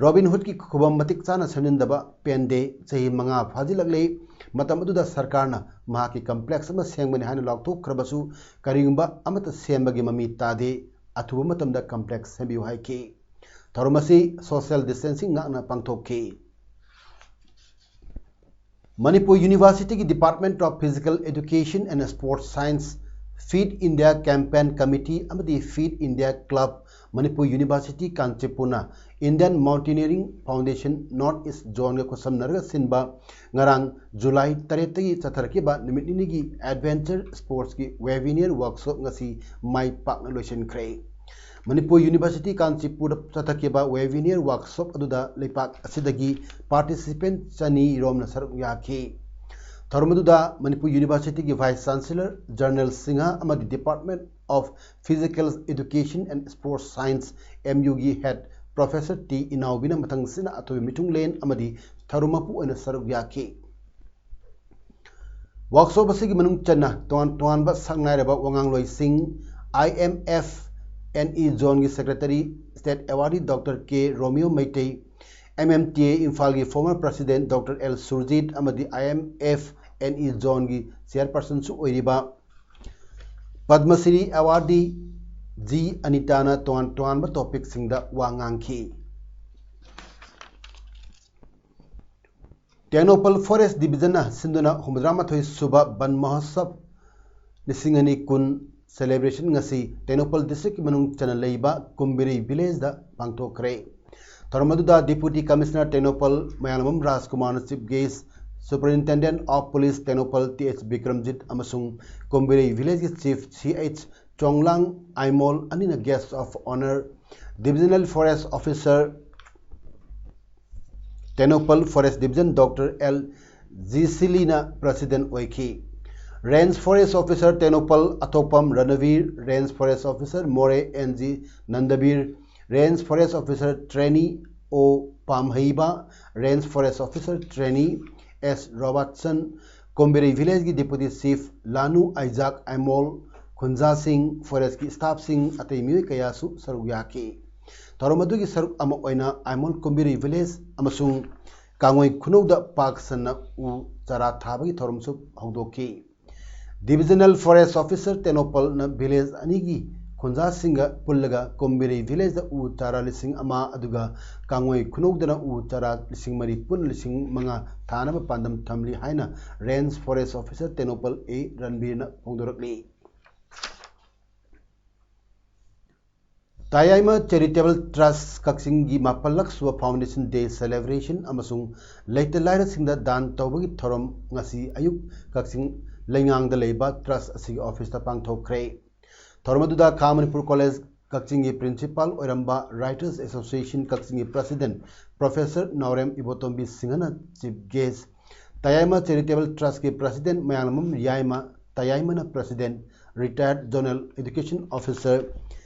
ꯔꯣꯕꯤꯟ ꯍꯨꯗꯀꯤ ꯈꯨꯕꯝ ꯃꯇꯤꯛ ꯆꯥꯅ ꯁꯦꯝꯖꯤꯟꯗꯕ ꯄꯦꯟꯗꯦ꯫ ꯆꯍꯤ ꯃꯉꯥ ꯐꯥꯖꯤꯜꯂꯛꯂꯦ꯫ ꯃꯇꯝ ꯑꯗꯨꯗ ꯁꯔꯀꯥꯔꯅ ꯃꯍꯥꯛꯀꯤ ꯀꯝꯄ꯭ꯂꯦꯛꯁ ꯑꯃ ꯁꯦꯝꯒꯅꯤ ꯍꯥꯏꯅ ꯂꯥꯎꯊꯣꯛꯈ꯭ꯔꯕꯁꯨ, ꯀꯔꯤꯒꯨꯝꯕ ꯑꯃꯠꯇ ꯁꯦꯝꯕꯒꯤ ꯃꯃꯤ ꯇꯥꯗꯦ꯫ ꯑꯊꯨꯕ ꯃꯇꯝꯗ ꯀꯝꯄ꯭ꯂꯦꯛꯁ ꯁꯦꯝꯕꯤꯌꯨ ꯍꯥꯏꯈꯤ꯫ ꯊꯧꯔꯝ ꯑꯁꯤ social distancing ꯉꯥꯛꯅ ꯄꯥꯡꯊꯣꯛꯈꯤ꯫ ꯃꯅꯤꯄꯨꯔ ꯌꯨꯅꯤꯚꯔꯁꯤꯇꯤꯒꯤ Department of Physical Education and Sports Science Fit India Campaign Committee ꯑꯃꯗꯤ Fit India Club, Manipur University ꯀꯥꯟꯆꯤꯄꯨꯔꯅ Indian Mountaineering Foundation North East Zoneꯒ ꯈꯨꯠꯁꯝꯅꯔꯒ ꯁꯤꯟꯕ ꯉꯔꯥꯡ July ꯇꯔꯦꯠꯇꯒꯤ ꯆꯠꯊꯔꯛꯈꯤꯕ ꯅꯨꯃꯤꯠ ꯅꯤꯅꯤꯒꯤ Adventure Sportsꯀꯤ Webinar Workshop ꯉꯁꯤ ꯃꯥꯏ ꯄꯥꯛꯅ ꯂꯣꯏꯁꯤꯟꯈ꯭ꯔꯦ꯫ ꯃꯅꯤꯄꯨꯔ University ꯀꯥꯟꯆꯤꯄꯨꯔꯗ ꯆꯠꯊꯈꯤꯕ Webinar Workshop ꯑꯗꯨꯗ ꯂꯩꯄꯥꯛ ꯑꯁꯤꯗꯒꯤ participant ꯆꯅꯤ ꯔꯣꯝꯅ ꯁꯔꯨꯛ ꯌꯥꯈꯤ꯫ ꯊꯧꯔꯝ ꯑꯗꯨꯗ Manipur Universityꯒꯤ Vice Chancellor Jurnal Singh ꯑꯃꯗꯤ Department of Physical Education and Sports Science, MUꯒꯤ Head Professor ꯇꯤ ꯏꯅꯥꯎꯕꯤꯅ ꯃꯊꯪꯁꯤꯅ ꯑꯊꯣꯏꯕ ꯃꯤꯊꯨꯡꯂꯦꯟ ꯑꯃꯗꯤ ꯊꯧꯔꯝ ꯃꯄꯨ ꯑꯣꯏꯅ ꯁꯔꯨꯛ ꯌꯥꯈꯤ꯫ Workshop ꯑꯁꯤꯒꯤ ꯃꯅꯨꯡ ꯆꯟꯅ ꯇꯣꯉꯥꯟ ꯇꯣꯉꯥꯟꯕ ꯁꯛꯅꯥꯏꯔꯕ ꯋꯥꯉꯥꯡꯂꯣꯏꯁꯤꯡ, IMFNE Zoneꯒꯤ Secretary State Awardee Doctor ꯀꯦ ꯔꯣꯃꯤꯌꯣ ꯃꯩꯇꯩ, MMTA ꯏꯝꯐꯥꯜꯒꯤ former President Doctor L Surjit ꯑꯃꯗꯤ IMFNE Zoneꯒꯤ Chairpersonꯁꯨ ꯑꯣꯏꯔꯤꯕ ꯄꯗꯃꯁ꯭ꯔꯤ Awardee ꯖꯤ ꯑꯅꯤꯇꯥꯅ ꯇꯣꯉꯥꯟ ꯇꯣꯉꯥꯟꯕ topicꯁꯤꯡꯗ ꯋꯥ ꯉꯥꯡꯈꯤ꯫ ꯇꯦꯡꯅꯧꯄꯜ Forest Divisionꯅ ꯁꯤꯟꯗꯨꯅ ꯍꯨꯝꯐꯨꯇꯔꯥꯃꯥꯊꯣꯏ ꯁꯨꯕ ꯕꯟ ꯃꯍꯣꯠꯁꯕ ꯂꯤꯁꯤꯡ ꯑꯅꯤ ꯀꯨꯟ celebration ꯉꯁꯤ ꯇꯦꯡꯅꯧꯄꯜ districtꯀꯤ ꯃꯅꯨꯡ ꯆꯟꯅ ꯂꯩꯕ ꯀꯨꯝꯕꯤꯔꯩ villageꯗ ꯄꯥꯡꯊꯣꯛꯈ꯭ꯔꯦ꯫ ꯊꯧꯔꯝ ꯑꯗꯨꯗ Deputy Commissioner ꯇꯦꯡꯅꯧꯄꯜ ꯃꯌꯥꯝꯕꯝ ꯔꯥꯖꯀꯨꯃꯥꯔꯅ chief guest, Superintendent of Police Tengnoupal T H Bikramjit ꯑꯃꯁꯨꯡ ꯀꯨꯝꯕꯤꯔꯩ villageꯀꯤ chief C H Chonglang Aimol ꯑꯅꯤꯅ guest of honour, Divisional Forest Officer Tengnoupal Forest Division Doctor L ꯖꯤꯁꯤꯂꯤꯅ president ꯑꯣꯏꯈꯤ꯫ Range Forest Officer Tengnoupal Athokpam Ranbir, Range Forest Officer Moreh N G Nandabir, Range Forest Officer Trainee O Pamheiba, Range Forest Officer Trainee S Robertson, Kombirei villageꯀꯤ Deputy Chief ꯂꯥꯅꯨ ꯑꯥꯏꯖꯥꯛ ꯑꯥꯏꯃꯣꯜ, ꯈꯨꯟꯖꯥꯁꯤꯡ, forestꯀꯤ staffꯁꯤꯡ, ꯑꯇꯩ ꯃꯤꯑꯣꯏ ꯀꯌꯥꯁꯨ ꯁꯔꯨꯛ ꯌꯥꯈꯤ꯫ ꯊꯧꯔꯝ ꯑꯗꯨꯒꯤ ꯁꯔꯨꯛ ꯑꯃ ꯑꯣꯏꯅ ꯑꯥꯏꯃꯣꯜ ꯀꯣꯝꯕꯤꯔꯩ village ꯑꯃꯁꯨꯡ ꯀꯥꯡꯉꯣꯏ ꯈꯨꯅꯧꯗ ꯄꯥꯛ ꯁꯟꯅ ꯎ ꯆꯥꯔꯥ ꯊꯥꯕꯒꯤ ꯊꯧꯔꯝꯁꯨ ꯍꯧꯗꯣꯛꯈꯤ꯫ Divisional Forest Officer ꯇꯦꯡꯅꯧꯄꯜꯅ village ꯑꯅꯤꯒꯤ ꯈꯨꯟꯖꯥꯁꯤꯡꯒ ꯄꯨꯜꯂꯒ ꯀꯣꯝꯕꯤꯔꯩ villageꯗ ꯎ ꯆꯥꯔꯥ ꯂꯤꯁꯤꯡ ꯑꯃ ꯑꯗꯨꯒ ꯀꯥꯡꯉꯣꯏ ꯈꯨꯅꯧꯗꯅ ꯎ ꯆꯥꯔꯥ ꯂꯤꯁꯤꯡ ꯃꯔꯤ, ꯄꯨꯟꯅ ꯂꯤꯁꯤꯡ ꯃꯉꯥ ꯊꯥꯅꯕ ꯄꯥꯟꯗꯝ ꯊꯝꯂꯤ ꯍꯥꯏꯅ Range Forest Officer ꯇꯦꯡꯅꯧꯄꯜ ꯑꯦ ꯔꯟꯕꯤꯔꯅ ꯐꯣꯡꯗꯣꯔꯛꯂꯤ꯫ ꯇꯌꯥꯏꯃ Charitable Trust ꯀꯛꯆꯤꯡꯒꯤ ꯃꯥꯄꯜꯂꯛ ꯁꯨꯕ Foundation Day Celebration ꯑꯃꯁꯨꯡ ꯂꯩꯇ ꯂꯥꯏꯔꯁꯤꯡꯗ ꯗꯥꯟ ꯇꯧꯕꯒꯤ ꯊꯧꯔꯝ ꯉꯁꯤ ꯑꯌꯨꯛ ꯀꯛꯆꯤꯡ ꯂꯩꯉꯥꯡꯗ ꯂꯩꯕ Trust ꯑꯁꯤꯒꯤ office ꯇ ꯄꯥꯡꯊꯣꯛꯈ꯭ꯔꯦ꯫ ꯊꯧꯔꯝ ꯑꯗꯨꯗ ꯈꯥ ꯃꯅꯤꯄꯨꯔ College ꯀꯛꯆꯤꯡꯒꯤ Principal ꯑꯣꯏꯔꯝꯕ Writers Association ꯀꯛꯆꯤꯡꯒꯤ President Professor ꯅꯥꯎꯔꯦꯝ ꯏꯕꯣꯇꯣꯝꯕꯤ ꯁꯤꯡꯍꯅ chief guest, ꯇꯌꯥꯏꯃ Charitable Trust ꯀꯤ President ꯃꯌꯥꯡꯂꯝꯕꯝ ꯌꯥꯏꯃ, ꯇꯌꯥꯏꯃꯅ President, Retired Zonal Education Officer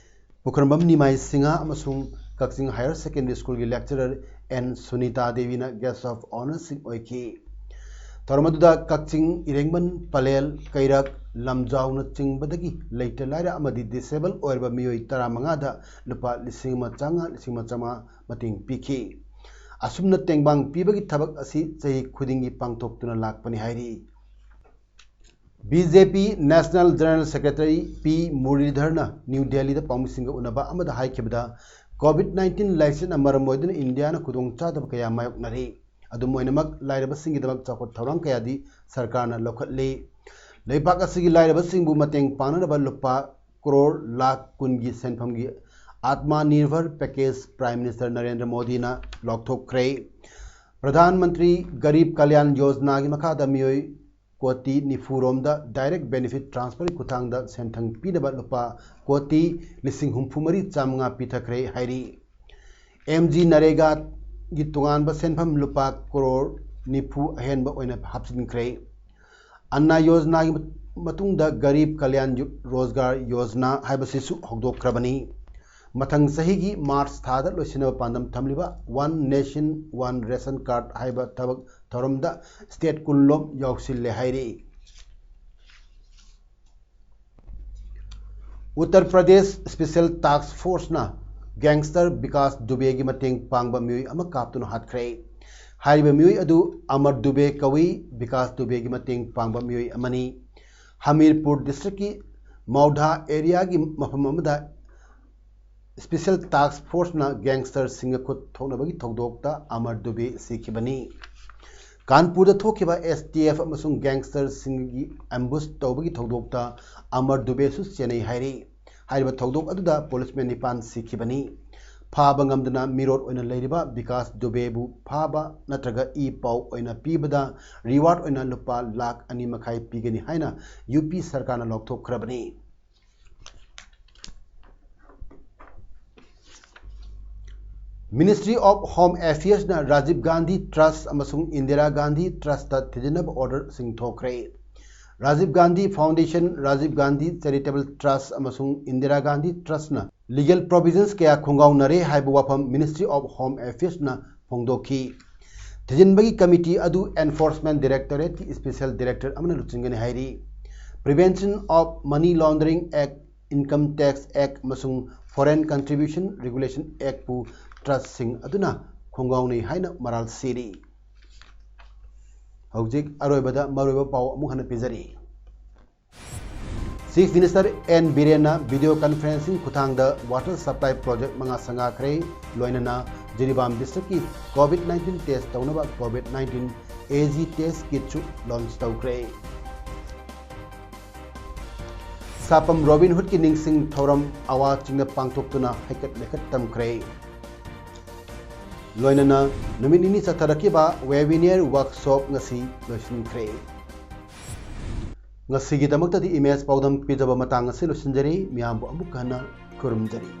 ꯄꯨꯈ꯭ꯔꯝꯕꯝ ꯅꯤꯃꯥꯏ ꯁꯤꯡꯍ ꯑꯃꯁꯨꯡ ꯀꯛꯆꯤꯡ Higher Secondary School ꯒꯤ Lecturer ꯑꯦꯟ ꯁꯨꯅꯤꯇꯥ ꯗꯦꯕꯤꯅ Guest of Honour ꯁꯤꯡ ꯑꯣꯏꯈꯤ꯫ ꯊꯧꯔꯝ ꯑꯗꯨꯗ ꯀꯛꯆꯤꯡ, ꯏꯔꯦꯡꯕꯟ, ꯄꯂꯦꯜ, ꯀꯩꯔꯛ, ꯂꯝꯖꯥꯎꯅꯆꯤꯡꯕꯗꯒꯤ ꯂꯩꯇ ꯂꯥꯏꯔ ꯑꯃꯗꯤ disable ꯑꯣꯏꯔꯕ ꯃꯤꯑꯣꯏ ꯇꯔꯥꯃꯉꯥꯗ ꯂꯨꯄꯥ ꯂꯤꯁꯤꯡ ꯑꯃ ꯆꯥꯝꯃꯉꯥ, ꯂꯤꯁꯤꯡ ꯑꯃ ꯆꯥꯝꯃꯉꯥ ꯃꯇꯦꯡ ꯄꯤꯈꯤ꯫ ꯑꯁꯨꯝꯅ ꯇꯦꯡꯕꯥꯡ ꯄꯤꯕꯒꯤ ꯊꯕꯛ ꯑꯁꯤ ꯆꯍꯤ ꯈꯨꯗꯤꯡꯒꯤ ꯄꯥꯡꯊꯣꯛꯇꯨꯅ ꯂꯥꯛꯄꯅꯤ ꯍꯥꯏꯔꯤ꯫ ꯕꯤ ꯖꯦ ꯄꯤ National General Secretary ꯄꯤ ꯃꯨꯔꯂꯤꯙꯔꯅ ꯅ꯭ꯌꯨ ꯗꯦꯜꯂꯤꯗ ꯄꯥꯎꯃꯤꯁꯤꯡꯒ ꯎꯅꯕ ꯑꯃꯗ ꯍꯥꯏꯈꯤꯕꯗ, COVID nineteen ꯂꯥꯏꯆꯠꯅ ꯃꯔꯝ ꯑꯣꯏꯗꯨꯅ ꯏꯟꯗꯤꯌꯥꯅ ꯈꯨꯗꯣꯡꯆꯥꯗꯕ ꯀꯌꯥ ꯃꯥꯌꯣꯛꯅꯔꯤ꯫ ꯑꯗꯨꯝ ꯑꯣꯏꯅꯃꯛ, ꯂꯥꯏꯔꯕꯁꯤꯡꯒꯤꯗꯃꯛ ꯆꯥꯎꯈꯠ ꯊꯧꯔꯥꯡ ꯀꯌꯥꯗꯤ ꯁꯔꯀꯥꯔꯅ ꯂꯧꯈꯠꯂꯤ꯫ ꯂꯩꯕꯥꯛ ꯑꯁꯤꯒꯤ ꯂꯥꯏꯔꯕꯁꯤꯡꯕꯨ ꯃꯇꯦꯡ ꯄꯥꯡꯅꯅꯕ ꯂꯨꯄꯥ ꯀ꯭ꯔꯣꯔ ꯂꯥꯈ ꯀꯨꯟꯒꯤ ꯁꯦꯟꯐꯝꯒꯤ Atma Nirbhar Package Prime Minister Narendra ꯃꯣꯗꯤꯅ ꯂꯥꯎꯊꯣꯛꯈ꯭ꯔꯦ꯫ ꯄ꯭ꯔꯙꯥꯟ ꯃꯟꯇ꯭ꯔꯤ ꯒꯔꯤꯕ ꯀꯂꯌꯥꯟ ꯌꯣꯖꯅꯥꯒꯤ ꯃꯈꯥꯗ ꯃꯤꯑꯣꯏ ꯀꯣꯇꯤ ꯅꯤꯐꯨ ꯔꯣꯝꯗ direct benefit transfer ꯈꯨꯠꯊꯥꯡꯗ ꯁꯦꯟꯊꯪ ꯄꯤꯅꯕ ꯂꯨꯄꯥ ꯀꯣꯇꯤ ꯂꯤꯁꯤꯡ ꯍꯨꯝꯐꯨ ꯃꯔꯤ ꯆꯥꯝꯃꯉꯥ ꯄꯤꯊꯈ꯭ꯔꯦ ꯍꯥꯏꯔꯤ꯫ ꯑꯦꯝ ꯖꯤ ꯅꯔꯦꯒꯥꯒꯤ ꯇꯣꯉꯥꯟꯕ ꯁꯦꯟꯐꯝ ꯂꯨꯄꯥ ꯀ꯭ꯔꯣꯔ ꯅꯤꯐꯨ ꯑꯍꯦꯟꯕ ꯑꯣꯏꯅ ꯍꯥꯞꯆꯤꯟꯈ꯭ꯔꯦ꯫ ꯑꯟꯅ ꯌꯣꯖꯅꯥꯒꯤ ꯃꯇꯨꯡꯗ ꯒꯔꯤꯕ ꯀꯂꯌꯥꯟ ꯌꯣ-, ꯔꯣꯖꯒꯥꯔ ꯌꯣꯖꯅꯥ ꯍꯥꯏꯕꯁꯤꯁꯨ ꯍꯧꯗꯣꯛꯈ꯭ꯔꯕꯅꯤ꯫ ꯃꯊꯪ ꯆꯍꯤꯒꯤ ꯃꯥꯔꯆ ꯊꯥꯗ ꯂꯣꯏꯁꯤꯟꯅꯕ ꯄꯥꯟꯗꯝ ꯊꯝꯂꯤꯕ One Nation One Ration Card ꯍꯥꯏꯕ ꯊꯕꯛ ꯊꯧꯔꯝꯗ state ꯀꯨꯟꯂꯣꯝ ꯌꯥꯎꯁꯤꯜꯂꯦ ꯍꯥꯏꯔꯤ꯫ Uttar Pradesh Special Task Force ꯅ gangster ꯕꯤꯀꯥꯁ ꯗꯨꯕꯦꯒꯤ ꯃꯇꯦꯡ ꯄꯥꯡꯕ ꯃꯤꯑꯣꯏ ꯑꯃ ꯀꯥꯞꯇꯨꯅ ꯍꯥꯠꯈ꯭ꯔꯦ꯫ ꯍꯥꯏꯔꯤꯕ ꯃꯤꯑꯣꯏ ꯑꯗꯨ ꯑꯃꯔ ꯗꯨꯕꯦ ꯀꯧꯏ꯫ ꯕꯤꯀꯥꯁ ꯗꯨꯕꯦꯒꯤ ꯃꯇꯦꯡ ꯄꯥꯡꯕ ꯃꯤꯑꯣꯏ ꯑꯃꯅꯤ꯫ ꯍꯃꯤꯔꯄꯨꯔ district ꯀꯤ ꯃꯧꯙꯥ area ꯒꯤ ꯃꯐꯝ ꯑꯃꯗ Special Task Force ꯅ gangster ꯁꯤꯡꯒ ꯈꯨꯠ ꯊꯣꯛꯅꯕꯒꯤ ꯊꯧꯗꯣꯛꯇ ꯑꯃꯔ ꯗꯨꯕꯦ ꯁꯤꯈꯤꯕꯅꯤ꯫ ꯀꯥꯟꯄꯨꯔꯗ ꯊꯣꯛꯈꯤꯕ S T F ꯑꯃꯁꯨꯡ gangster ꯁꯤꯡꯒꯤ ambush ꯇꯧꯕꯒꯤ ꯊꯧꯗꯣꯛꯇ ꯑꯃꯔ ꯗꯨꯕꯦꯁꯨ ꯆꯦꯟꯅꯩ ꯍꯥꯏꯔꯤ꯫ ꯍꯥꯏꯔꯤꯕ ꯊꯧꯗꯣꯛ ꯑꯗꯨꯗ ꯄꯨꯂꯤꯁꯃꯦꯟ ꯅꯤꯄꯥꯟ ꯁꯤꯈꯤꯕꯅꯤ꯫ ꯐꯥꯕ ꯉꯝꯗꯅ ꯃꯤꯔꯣꯠ ꯑꯣꯏꯅ ꯂꯩꯔꯤꯕ ꯕꯤꯀꯥꯁ ꯗꯨꯕꯦꯕꯨ ꯐꯥꯕ ꯅꯠꯇ꯭ꯔꯒ ꯏ ꯄꯥꯎ ꯑꯣꯏꯅ ꯄꯤꯕꯗ ꯔꯤꯋꯥꯔꯗ ꯑꯣꯏꯅ ꯂꯨꯄꯥ ꯂꯥꯈ ꯑꯅꯤ ꯃꯈꯥꯏ ꯄꯤꯒꯅꯤ ꯍꯥꯏꯅ ꯌꯨ ꯄꯤ ꯁꯔꯀꯥꯔꯅ ꯂꯥꯎꯊꯣꯛꯈ꯭ꯔꯕꯅꯤ꯫ Ministry of Home Affairsꯅ Rajiv Gandhi ꯇ꯭ꯔꯁ ꯑꯃꯁꯨꯡ ꯏꯟꯗꯤꯔꯥ ꯒꯥꯟꯙꯤ ꯇ꯭ꯔꯁꯇ ꯊꯤꯖꯤꯟꯅꯕ ꯑꯣꯔꯗꯔꯁꯤꯡ ꯊꯣꯛꯈ꯭ꯔꯦ꯫ ꯔꯥꯖꯤꯕ ꯒꯥꯟꯙꯤ ꯐꯥꯎꯟꯗꯦꯁꯟ, ꯔꯥꯖꯤꯕ ꯒꯥꯟꯙꯤ ꯆꯦꯔꯤꯇꯦꯕꯜ ꯇ꯭ꯔꯁ ꯑꯃꯁꯨꯡ ꯏꯟꯗꯤꯔꯥ ꯒꯥꯟꯙꯤ ꯇ꯭ꯔꯁꯅ ꯂꯤꯒꯦꯜ ꯄ꯭ꯔꯣꯚꯤꯖꯟꯁ ꯀꯌꯥ ꯈꯣꯡꯒꯥꯎꯅꯔꯦ ꯍꯥꯏꯕ ꯋꯥꯐꯝ Ministry of Home Affairsꯅ ꯐꯣꯡꯗꯣꯛꯈꯤ꯫ ꯊꯤꯖꯤꯟꯕꯒꯤ ꯀꯃꯤꯇꯤ ꯑꯗꯨ Enforcement Directorateꯀꯤ special director ꯑꯃꯅ ꯂꯨꯆꯤꯡꯒꯅꯤ ꯍꯥꯏꯔꯤ꯫ Prevention of Money Laundering Act, Income Tax Act ꯑꯃꯁꯨꯡ Foreign Contribution Regulation Actꯄꯨ ꯇ꯭ꯔꯁꯁꯤꯡ ꯑꯗꯨꯅ ꯈꯣꯡꯒꯥꯎꯅꯩ ꯍꯥꯏꯅ ꯃꯔꯥꯜ ꯁꯤꯔꯤ꯫ ꯍꯧꯖꯤꯛ ꯑꯔꯣꯏꯕꯗ ꯃꯔꯨꯑꯣꯏꯕ ꯄꯥꯎ ꯑꯃꯨꯛ ꯍꯟꯅ ꯄꯤꯖꯔꯤ꯫ Chief Minister N ꯕꯤꯔꯦꯟꯅ video conferencing ꯈꯨꯊꯥꯡꯗ water supply project ꯃꯉꯥ ꯁꯪꯒꯥꯈ꯭ꯔꯦ꯫ ꯂꯣꯏꯅꯅ ꯖꯤꯔꯤꯕꯥꯝ districtꯀꯤ COVID nineteen test ꯇꯧꯅꯕ COVID nineteen AG test kitꯁꯨ launch ꯇꯧꯈ꯭ꯔꯦ꯫ ꯁꯥꯄꯝ Robin Hoodꯀꯤ ꯅꯤꯡꯁꯤꯡ ꯊꯧꯔꯝ ꯑꯋꯥ ꯆꯤꯡꯗ ꯄꯥꯡꯊꯣꯛꯇꯨꯅ ꯍꯩꯀꯠ ꯂꯩꯀꯠ ꯇꯝꯈ꯭ꯔꯦ꯫ ꯂꯣꯏꯅꯅ ꯅꯨꯃꯤꯠ ꯅꯤꯅꯤ ꯆꯠꯊꯔꯛꯈꯤꯕ webinar workshop ꯉꯁꯤ ꯂꯣꯏꯁꯤꯟꯈ꯭ꯔꯦ꯫ ꯉꯁꯤꯒꯤꯗꯃꯛꯇꯗꯤ image ꯄꯥꯎꯗꯝ ꯄꯤꯖꯕ ꯃꯇꯥꯡ ꯑꯁꯤ ꯂꯣꯏꯁꯤꯟꯖꯔꯤ꯫ ꯃꯤꯌꯥꯝꯕꯨ ꯑꯃꯨꯛ ꯍꯟꯅ ꯈꯨꯔꯨꯝꯖꯔꯤ꯫